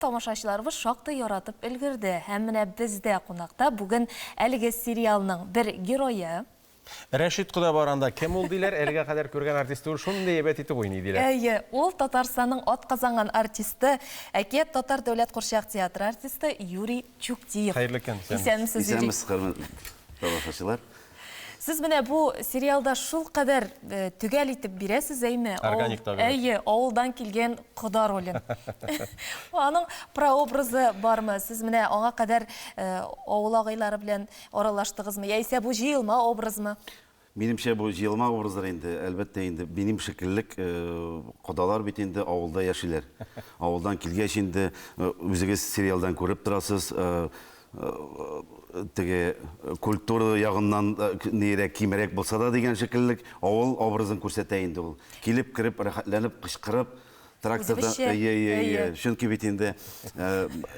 Тамашачыларыбыз шактый яратып өлгерде. Һәм менә бездә кунакта бүген әлеге сериалның бер герое. Рәшит кода бар анда, кем ул диләр, әлегә кадәр күргән артист түгел, шундый әйбәт итеп уйный диләр. Әйе, ул Татарстанның атказанган артисты, Әкият татар дәүләт курчак театры артисты Юрий Чуктиев. Хәерле көн, исәнмесез. Исәнмесез, Юрий. Исәнмесез, хөрмәтле тамашачылар. Сез менә бу сериалда шулкадәр төгәл итеп бирәсез, әйме? Органик табигать. Әйе, авылдан килгән кода ролен. Аның прообразы бармы? Сез менә аңа кадәр авыл агайлары белән аралаштыгызмы? Яисә бу җыелма образмы? Минемчә, бу җыелма образдыр инде. Әлбәттә инде, минем шикеллек кодалар бит инде авылда яшиләр. Авылдан килгәч инде, үзегез сериалдан күреп торасыз, теге культура ягыннан нирәк кимрәк булса да дигән шикелле авыл образын күрсәтә инде ул. Килеп кереп, рәхәтләнеп, кычкырып, тракторда әйе, әйе, әйе. Чөнки бит инде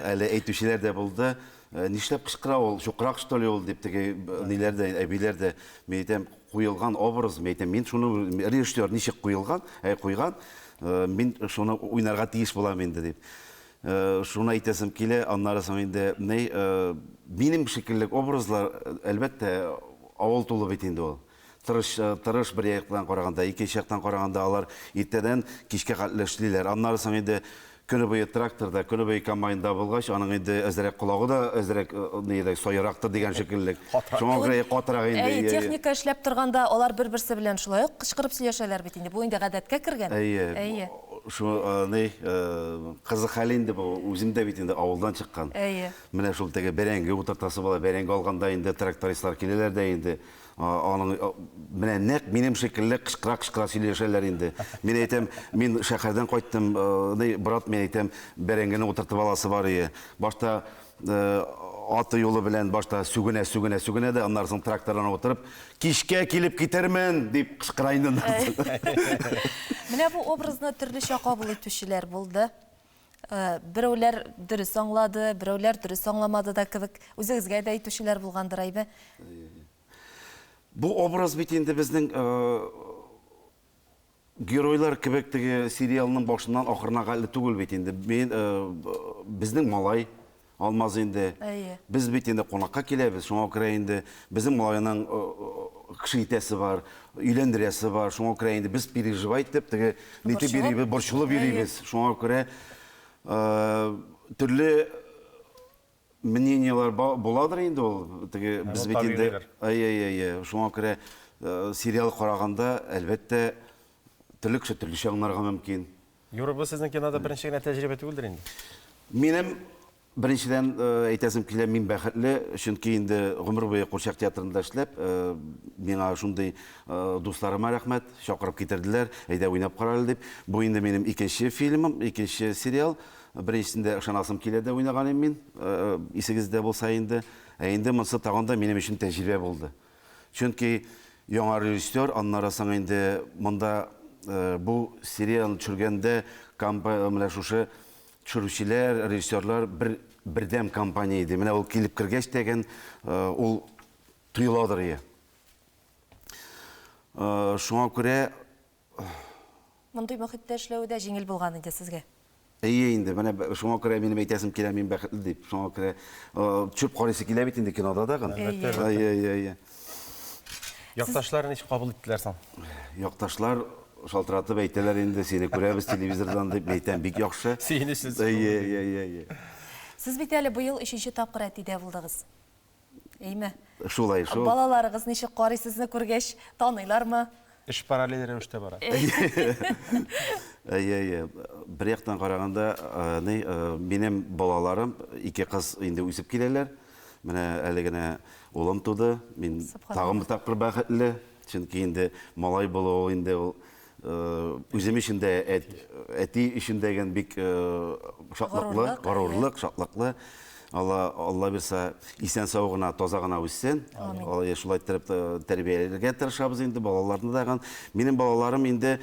әле әйтүчеләр дә булды. Нишләп кычкыра ул, чукрак что ли ул дип теге ниләр дә, әбиләр дә. Мин әйтәм, куелган образ, мин әйтәм, мин шуны режиссер ничек куелган, куйган, мин шуны уйнарга тиеш булам инде дип. Шуны әйтәсем килә, аннары соң инде ни, минем шикелле образлар, әлбәттә, авыл тулы бит инде ул. Тырыш, тырыш бер яктан караганда, икенче яктан караганда алар иртәдән кичкә хәтле эшлиләр. Аннары соң инде көне буе тракторда, көне буе комбайнда булгач, аның инде әзрәк колагы да әзрәк нидә саерактыр дигән шикелле. Шуңа күрә катырак инде. Әйе, техника эшләп торганда алар бер-берсе белән шулай ук кычкырып сөйләшәләр бит инде. Бу инде гадәткә кергән. Әйе. Әйе. Шу ни, кызык хәл инде бу. Үзем дә бит инде авылдан чыккан. Әйе. Менә шул теге бәрәңге утыртасы була. Бәрәңге алганда инде трактористлар киләләр дә инде. Аның менә нәкъ минем шикелле кычкыра-кычкыра сөйләшәләр инде. Мин әйтәм, мин шәһәрдән кайттым, ни, брат, мин әйтәм, бәрәңгене утыртып аласы бар ие. Башта Аты юлы белән башта сүгенә, сүгенә, сүгенә дә, аннары соң трактордан утырып, кичкә килеп китермен, дип кычкыра инде аннан соң. Менә бу образны төрлечә кабул итүчеләр булды. Берәүләр дөрес аңлады, берәүләр дөрес аңламады да кебек. Үзегезгә дә әйтүчеләр булгандыр, әйбе? Бу образ бит инде безнең Геройлар кебек теге сериалның башыннан ахырына хәтле түгел бит инде. Мин безнең малай Алмаз инде. Әйе. Без бит инде кунакка киләбез, шуңа күрә инде безнең малайның кеше итәсе бар, өйләндерәсе бар, шуңа күрә инде без переживать итеп теге нитеп йөрибез, борчылып йөрибез. Шуңа күрә төрле Мнениелар буладыр инде ул. Теге без бит инде әйе, әйе, әйе. Шуңа күрә сериал караганда, әлбәттә, төрле кеше төрлечә аңларга мөмкин. Юра, бу сезнең кинода беренче генә тәҗрибә түгелдер инде? Минем беренчедән әйтәсем килә, мин бәхетле, чөнки инде гомер буе курчак театрында эшләп, миңа шундый дусларыма рәхмәт, чакырып китерделәр, әйдә уйнап кара әле дип. Бу инде минем икенче фильмым, икенче сериал. Беренчесендә Ышанасым килә дә уйнаган идем мин, исегездә булса инде. Ә инде монысы тагын да минем өчен тәҗрибә булды. Чөнки яңа режиссер, аннары соң инде монда бу сериалны төшергәндә менә шушы төшерүчеләр, режиссерлар бер бердәм компания иде. Менә ул килеп кергәч тәген ул тоеладыр ие. Шуңа күрә Мондый мохиттә эшләве дә җиңел булган инде сезгә. Әйе инде, менә шуңа күрә минем әйтәсем килә, мин бәхетле дип. Шуңа күрә төшеп карыйсы килә бит инде кинода тагын. Әлбәттә. Әйе, әйе, әйе. Якташлар ничек кабул иттеләр соң? Якташлар шалтыратып әйтәләр инде, сине күрәбез телевизордан дип, мин әйтәм, бик яхшы. Сөенечле. Әйе, әйе, әйе, әйе. Сез бит әле быел өченче тапкыр әтидә булдыгыз. Әйме? Шулай шул. Балаларыгыз ничек карый сезне күргәч, таныйлармы? Эш параллель рәвештә бара. Әйе, әйе. Бер яктан караганда, ни, минем балаларым, ике кыз инде үсеп киләләр. Менә әле генә улым туды. Мин тагын бер тапкыр бәхетле. Чөнки инде малай булу инде ул Үзем өчен дә, әти өчен дә бик шатлыклы, горурлык, шатлыклы. Алла, Алла бирса, исән сау гына, таза гына үссен. Алла шулай иттереп тәрбияләргә тырышабыз инде балаларны да. Минем балаларым инде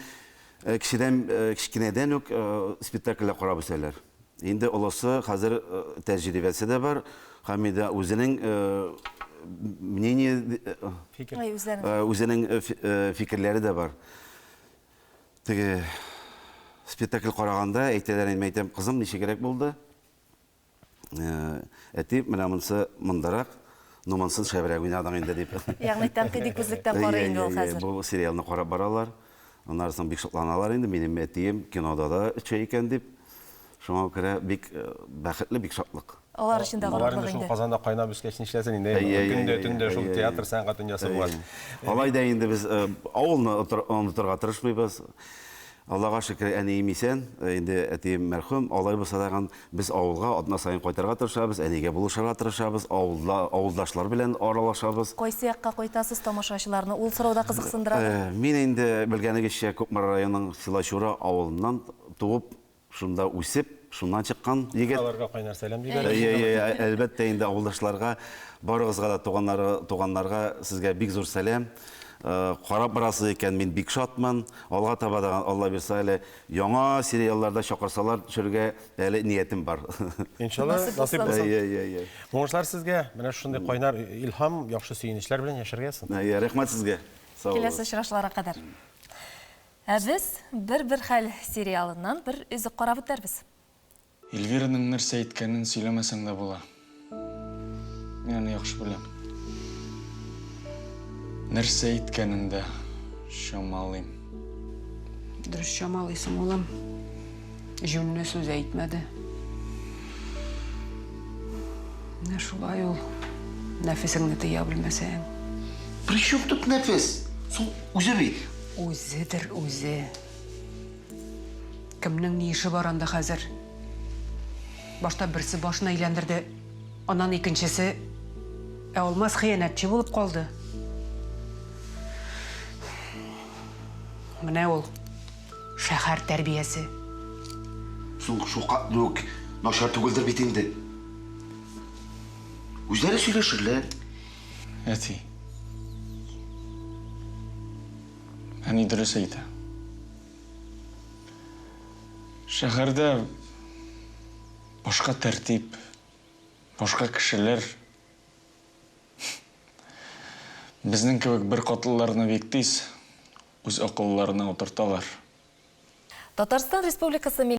кешедән, кечкенәдән үк спектакльләр карап үсәләр. Инде олысы хәзер тәҗрибәсе дә бар, һәм инде үзенең мнение, үзенең фикерләре дә бар. Теге спектакль караганда әйтәләр инде, әйтәм, кызым, ничегрәк булды? Әти, менә монысы мондарак, ну монысын шәбрәк уйнадың инде, дип. Ягъни тәнкыйди күзлектән карый инде ул хәзер. Бу сериалны карап баралар. Аннары соң бик шатланалар инде, минем әтием кинода да эчә икән дип. Шуңа күрә бик бәхетле, бик шатлык. Алар өчен дә Алар горурлык инде шул инде. Казанда кайнап үскәч нишләсен инде? Әйе, Көндә, әйе, төндә шул әйе, театр сәнгать дөньясы булгач. Алай да инде без авылны онытырга тырышмыйбыз. Аллага шөкер, әнием исән, инде әтием мәрхүм. Алай булса да, без авылга атна саен кайтырга тырышабыз, әнигә булышырга тырышабыз, авылда авылдашлар белән аралашабыз. Кайсы якка кайтасыз тамашачыларны? Ул сорау да кызыксындырадыр. Мин инде, белгәнегезчә, Кукмара районының Силачура авылыннан туып, Шунда үсеп, шуннан чыккан егет. Аларга кайнар сәлам җибәрәбез. Әйе, әйе, әлбәттә инде авылдашларга, барыгызга да туганнары, туганнарга сезгә бик зур сәлам. Карап барасыз икән, мин бик шатмын. Алга таба да, Алла бирса әле, яңа сериалларда чакырсалар төшерергә әле ниятем бар. Иншалла, насыйп булсын. Әйе, әйе, әйе. Уңышлар сезгә. Менә шушындый кайнар илһам, яхшы сөенечләр белән яшәргә язсын. Әйе, рәхмәт сезгә. Сау булыгыз. Киләсе очрашуларга кадәр. Ә без Бер-бер хәл сериалыннан бер өзек карап үтәрбез. Эльвираның нәрсә әйткәнен сөйләмәсәң дә була. Мин аны яхшы беләм. Нәрсә әйткәнен дә чамалыйм. Дөрес чамалыйсың, улым. Җүнле сүз әйтмәде. Менә шулай ул, нәфесеңне тыя белмәсәң. Причем тут нәфес? Соң үзе бит. Үзедер үзе. Кемнең ни эше бар анда хәзер? Башта берсе башын әйләндерде, аннан икенчесе. Ә Алмаз хыянәтче булып калды. Менә ул шәһәр тәрбиясе. Соң шулкатлы үк начар түгелдер бит инде. Үзләре сөйләшерләр. Әти. Әни дөрес әйтә. Шәһәрдә башка тәртип, башка кешеләр. Безнең кебек беркатлыларны бик тиз үз акылларына утырталар. Татарстан Республикасы.